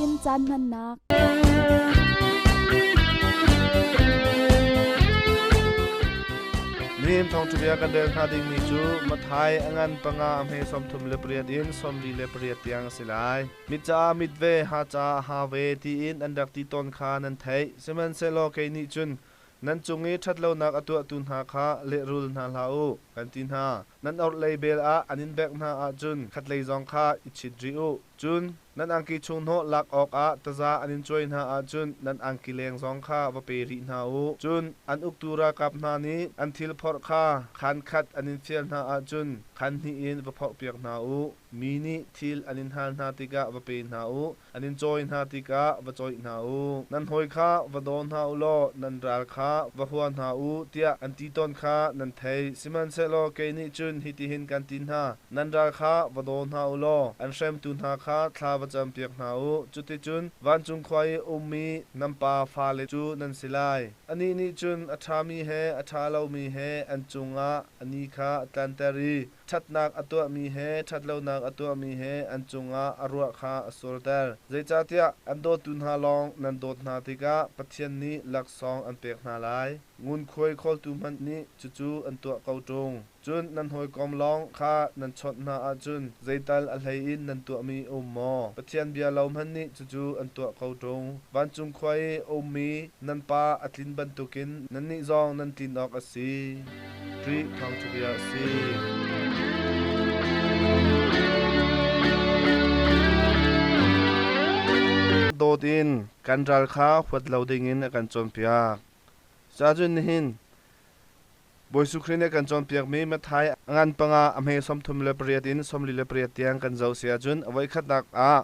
tein caan hmannak. Nihin thawngṭhabia kan rel hnga dingmi cu Matthai a ngan panga a hme 38 in 48 tiang a si lai. Mit caah mit ve, ha caah ha ve tiin an rak ti tawn kha nan theih. Sihmanhsehlaw kei nih cun nan cung i ṭhatlonak a tuahtu hna kha lehrul hna hlah u, kan ti hna. Nan orhlei bel ah an in bengh hna ahcun khatlei zong kha i chit rih u. Cun nan angki chunghnawh lak awkah taza an in cuai hna ahcun nan angki leng zong kha va pe rih hna u. Cun an uktu ralkap hna nih an thil phorh kha khaan khat an in fial hna ahcun khaan hnih in va phorhpiak hna u. Mi nih thil an in hal hna tikah va pe hna u. An in cawi hna tikah va cawih hna u. Nan hawi kha va daw hna u law nan ral kha va hua hna u, tiah an ti tawn kha nan theih. Sihmanhsehlaw kei nih cun hitihin kan ti hna, nan ral kha va daw hna u law an hremtu hna kha thla va campiak hna u. Cuticun vancung khua i a ummi nan Pa fale cu nan si lai. Anih nih cun a ṭhami he a ṭha lomi he an cungah a ni kha a tlanter i ṭhatnak a tuahmi he ṭhatlonak a tuahmi he an cungah a ruah kha a surter. Zeicahtiah an dawtu hna lawng nan dawt hna tikah Pathian nih laksawng an pek hna lai. Ngunkhuai khawltu hmanh nih cucu an tuah ko ṭung. Cun nan hawikom lawng kha nan chawnh hna ahcun zeital a hlei in nan tuahmi a um maw? Pathian bia lo hmanh nih cucu an tuah ko ṭung. Vancung khua i a ummi nan Pa a tlin bantukin nannih zong nan tlin awk a si. Khrih thawngṭhabia a si. Dawt in kan ral kha huat lo dingin a kan cawnpiak. Cacun nihin Bawi Khrih nih a kan cawnpiakmi Matthai a ngan panga a hme 38 in 48 tiang kan zoh si ahcun a voikhatnak ah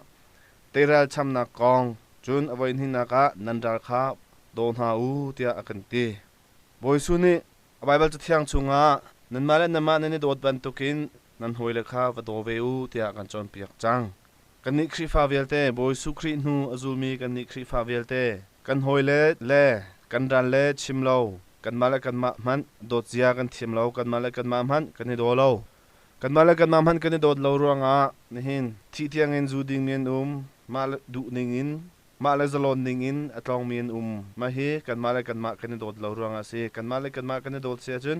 teirial chamnak kong, cun a voihnihnak ah nan ral kha daw hna u tiah a kan ti. Bawi Jesuh nih A Baibal Cathiang chungah nanmah le nanmah nan i dawt bantukin nan hawile kha va daw ve u tiah kan cawnpiak cang. Kannih Khrihfa vialte, Bawi Jesuh Khrih hnu a zulmi kannih Khrihfa vialte, kan hawile le kan ral le chim lo, kanmah le kanmah hmanh dawt zia kan thiam lo, kanmah le kanmah hmanh kan i daw lo. Kanmah le kanmah hmanh kan i dawt lo ruangah nihin thih tiangin zu dingmi an um, mah duh ningin Mah le zalawn ning in a tlawngmi an um. Mah hi kanmah le kanmah kan i dawt lo ruangah a si. Kanmah le kanmah kan i dawt si ahcun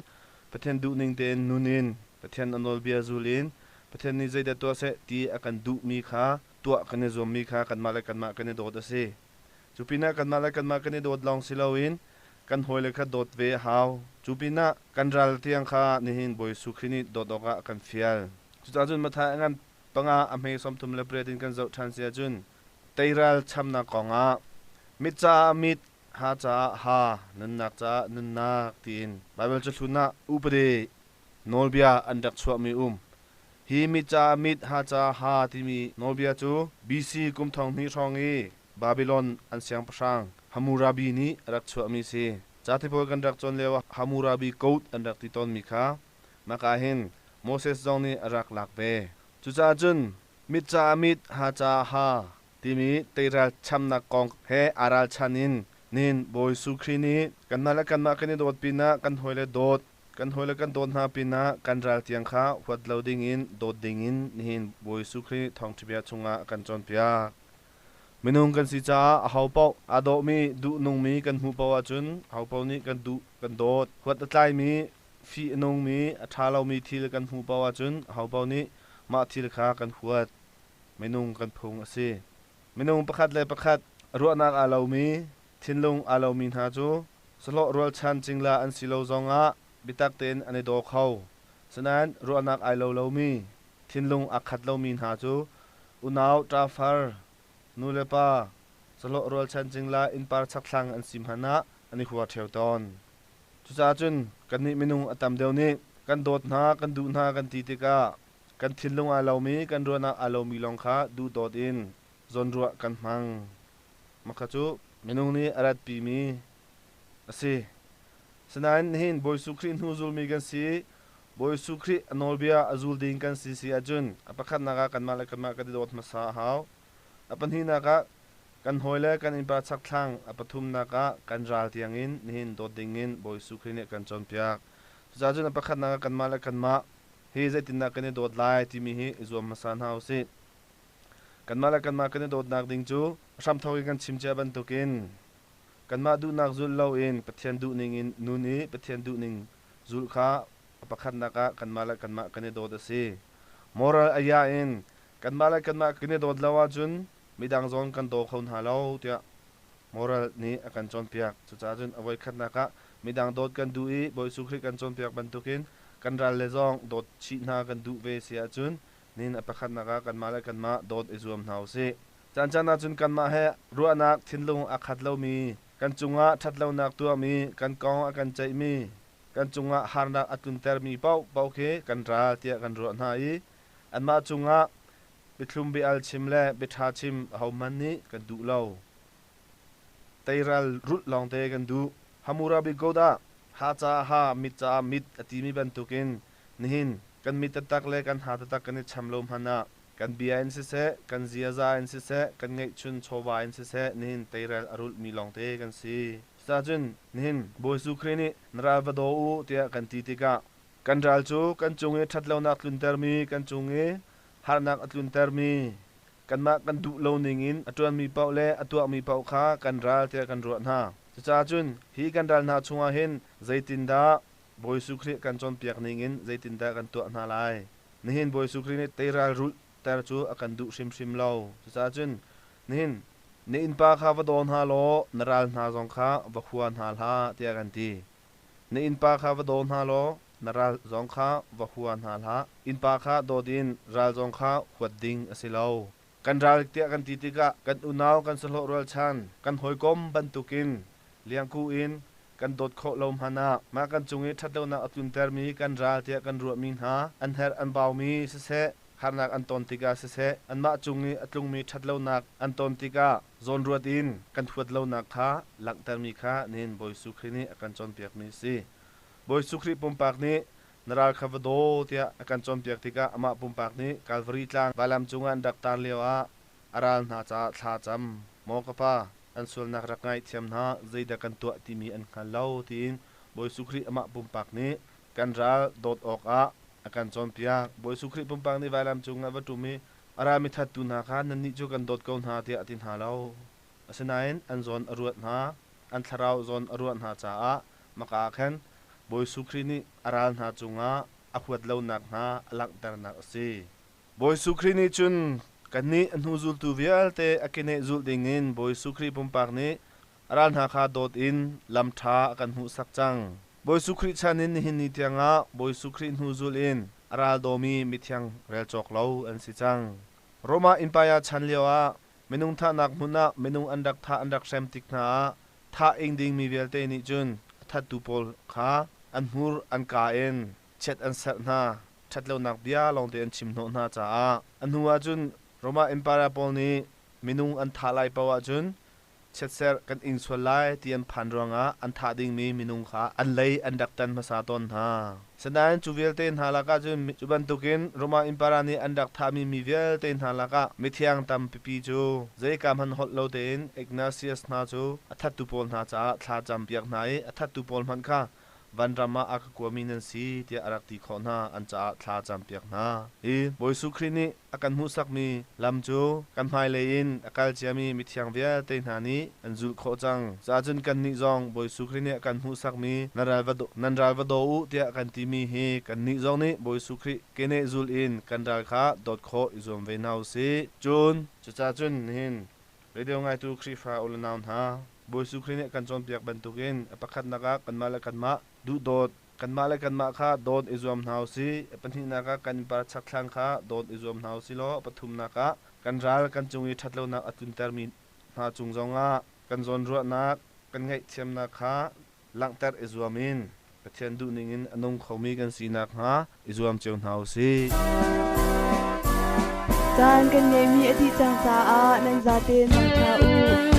Pathian duhning tein nun in, Pathian a nawlbia zul in, Pathian nih zeidah tuah seh ti a kan duhmi kha tuah kan i zuammi kha kanmah le kanmah kan i dawt a si. Cu pinah kanmah le kanmah kan i dawt lawng si loin kan hawile kha dawt ve a hau. Cu pinah kan ral tiang kha nihin Bawi Jesuh Khrih nih dawt awkah a kan fial. Cucaah cun Matthai a ngan panga a hme 38 in kan zoh ṭhan si ahcun Teirial chamnak kongah mit caah mit, ha caah ha, nunnak caah nunnak tiin Baibal cahlun ah upadi nawlbia an rak chuahmi um. Hi mit caah mit, ha caah ha timi nawlbia cu BC kum 2000 hrawng i Babylon an siangpahrang Hammurabi nih a rak chuahmi si. Ca tipawl kan rak cawn lio ah Hammurabi Code an rak ti tawnmi kha maka hin Moses zong nih a rak lak ve. Cucaah cun Mit caah mit, ha caah ha timi teirial chamnak kong he aa ralchan in nihin Bawi Jesuh Khrih nih kanmah le kanmah kan i dawt pinah kan hawile dawt, kan hawile kan dawt hna pinah kan ral tiang kha huat lo dingin dawt dingin nihin Bawi Jesuh Khrih thawngṭhabia chungah a kan cawnpiak. Minung kan si caah ahopaoh aa dawhmi, duhnungmi kan hmuh paoh ahcun ahopaoh nih kan duh, kan dawt. Huat a tlaimi, fih a nungmi, a ṭha lomi thil kan hmuh paoh ahcun ahopaoh nih mah thil kha kan huat. Minung kan phung a si. Minung pakhat le pakhat ruahnak aa lomi, thinlung aa lomi hna cu sahlawh rualchan cingla an si lo zongah biatak tein an i daw kho. Sinain ruahnak ai lo lomi, thinlung aa khat lomi hna cu unau, ṭafar, nu le pa, sahlawh rualchan cingla innpar chakthlang an si hmanh ah an i hua ṭheo tawn. Cucaah cun kannih minung a tam deuh nih kan dawt hna, kan duh hna kan ti tikah kan thinlung aa lomi, kan ruahnak aa lomi lawng kha duhdawt in zawnruah kan hmang. Mah kha cu minung nih a ratpimi a si. Sinain nihin Bawi Jesuh Khrih hnu zulmi kan si, Bawi Jesuh Khrih a nawlbia a zul ding kan si si ahcun a pakhatnak ah kanmah le kanmah kan i dawt hmasa a hau. A pahnihnak ah Kan hawile kan innpa chakthlang a pathumnak ah kan ral tiangin nihin dawt dingin Bawi Jesuh Khrih nih a kan cawnpiak. Cucaah cun a pakhatnak ah kanmah le kanmah hi zeitindah kan i dawt lai timi hi i zuam hmasa hna u sih. Kanmah le kanmah kan i dawtnak ding cu A hramthawk in kan chim cia bantukin kanmah duhnak zulh loin Pathian duhning in nun i Pathian duhning zulh kha a pakhatnak ah kanmah le kanmah kan i dawt a si. Moral a ya in kanmah le kanmah kan i dawt lo ahcun midang zong kan daw kho hna lo tiah moral nih a kan cawnpiak. Cucaah cun a voikhatnak ah midang dawt kan duh i Bawi Jesuh Khrih kan cawnpiak bantukin kan ral le zong dawt chih hna kan duh ve si ahcun nin a pakhatnak ah kanmah le kanmah dawt i zuam hna u sih. Caancaan ahcun kanmah he ruahnak thinlung aa khat lomi, kan cungah ṭhatlonak tuahmi, kan kong a kan ceihmi, kan cungah harnak a tluntermi paohpaoh khi kan ral tiah kan ruah hna i anmah cungah biathlum bia-al chim le biaṭha chim ahohmanh nih kan duh lo. Teiral rulh lawngte kan duh. Hammurabi Code ah ha caah ha, mit caah mit a timi bantukin nihin kan mit taktak le kan ha taktak kan i cham lo hmanh ah kan bia in siseh, kan ziaza in siseh, kan ngeihchun chawva in siseh nihin teirel a rulhmi lawngte kan si. Cucaah nihin Bawi Jesuh Khrih nih na ral va daw u tiah kan ti tikah kan ral cu kan cung i ṭhatlonak tluntermi, kan cung i harnak a tluntermi, kanmah kan duh lo ningin a ṭuanmi paoh le a tuahmi paoh kha kan ral tiah kan ruah hna. Cucaah cun hi kan ral hna chungah hin zeitindah Bawi Jesuh Khrih kan cawnpiak ningin zeitindah kan tuah hna lai? Nihin Bawi Jesuh Khrih nih teiralrulhter cu a kan duh hrimhrim lo. Cucaah cun nihin na innpa kha va daw hna law na ral hna zong kha va hua hna hlah tiah kan ti. Na innpa kha va daw hna law na ral zong kha va hua hna hlah. Innpa kha dawt in ral zong kha huat ding a si lo. Kan ral tiah kan ti tikah kan unau kan sahlawh rualchan, kan hawikom bantukin liangku in kan dawt khawh lo hmanh ah mah kan cung i ṭhatlonak a tluntermi kan ral tiah kan ruahmi hna an herh an baumi siseh, harnak an ton tikah siseh, anmah cung i a tlungmi ṭhatlonak an ton tikah zawnruat in kan huat lonak kha langhtermi kha nihin Bawi Jesuh Khrih nih a kan cawnpiakmi a si. Bawi Jesuh Khrih pumpak nih na ral kha va daw tiah a kan cawnpiak tikah amah pumpak nih Kalvari tlang vailam cungah an rak tar lioah a ral hna caah thla cam. Maw ka Pa, an sualnak rak ngaihthiam hna, zeidah kan tuah timi an hngal lo tiin Bawi Jesuh Khrih amah pumpak nih kan ral dawt awkah a kan cawnpiak. Bawi Jesuh Khrih pumpak nih vailam cungah va ṭum i a ral mithattu hna kha nannih cu kan dawt ko hna tiah a ti hna lo. Asinain an zawn a ruat hna, an thlarau zawn a ruah hna caah maka ah khan Bawi Jesuh Khrih nih a ral hna cungah a huat lonak hna a langhternak a si. Bawi Jesuh Khrih nih cun kannih a hnu zultu vialte a keneh zulh dingin Bawi Jesuh Khrih pumpak nih a ral hna kha dawt in lam ṭha a kan hmuhsak cang. Bawi Jesuh Khrih chan in nihin ni tiangah Bawi Jesuh Khrih hnu zul in a ral dawmi mithiang rel cawk lo an si cang. Roma Empire chan lioah minung thahnak hmun ah minung an rak thah an rak hrem tik hna ah thah ing dingmi vialte nih cun a thattu pawl kha an hmur an kaa in chiat an serh hna, ṭhatlonak bia lawngte an chim hnawh hna caah a hnu ahcun Roma Empire pawl nih minung an thah lai paoh ahcun chiatserh kan ing sual lai ti an phan ruangah an thah dingmi minung kha an lei an rak tan hmasa tawn hna. Sinain cu vialte hna lakah cun cu bantukin Roma Empire nih an rak thahmi mi vialte hna lakah mithiang tampipi cu zeika hmanh holh lo tein Ignatius hna cu a thattu pawl hna caah thla campiak hna i a thattu pawl hmanh kha vanram ah a ka kuami nan si tiah a rak ti khawh hna, an caah thla a campiak hna. Hi Bawi Jesuh Khrih nih a kan hmuhsakmi lam cu kan hmailei in a kal ciami mithiang vialte hna nih an zulh khawh cang. Cuahcun kannih zong Bawi Jesuh Khrih nih a kan hmuhsakmi nan ral va nan ral va daw u tiah kan timi hi kannih zong nih Bawi Jesuh Khrih keneh zul in kan ral kha dawt khawh i zuam ve hna u sih. Cun cucaah cun nihin radio ngaitu Khrihfa u le nau hna, Bawi Jesuh Khrih nih a kan cawnpiak bantukin a pakhatnak ah kanmah le kanmah duhdawt, kanmah le kanmah kha dawt i zuam hna u sih. A pahnihnak ah kan innpa chakthlang kha dawt i zuam hna u sih law a pathumnak ah kan ral kan cung i ṭhatlonak a tluntermi hna cung zongah kan zawnruahnak, kan ngaihthiamnak kha langhter i zuam in Pathian duhning in a nung khomi kan si nakhnga i zuam cio hna u sih. Caan kan ngeihmi a dih cang caah nan zaten mangṭha u.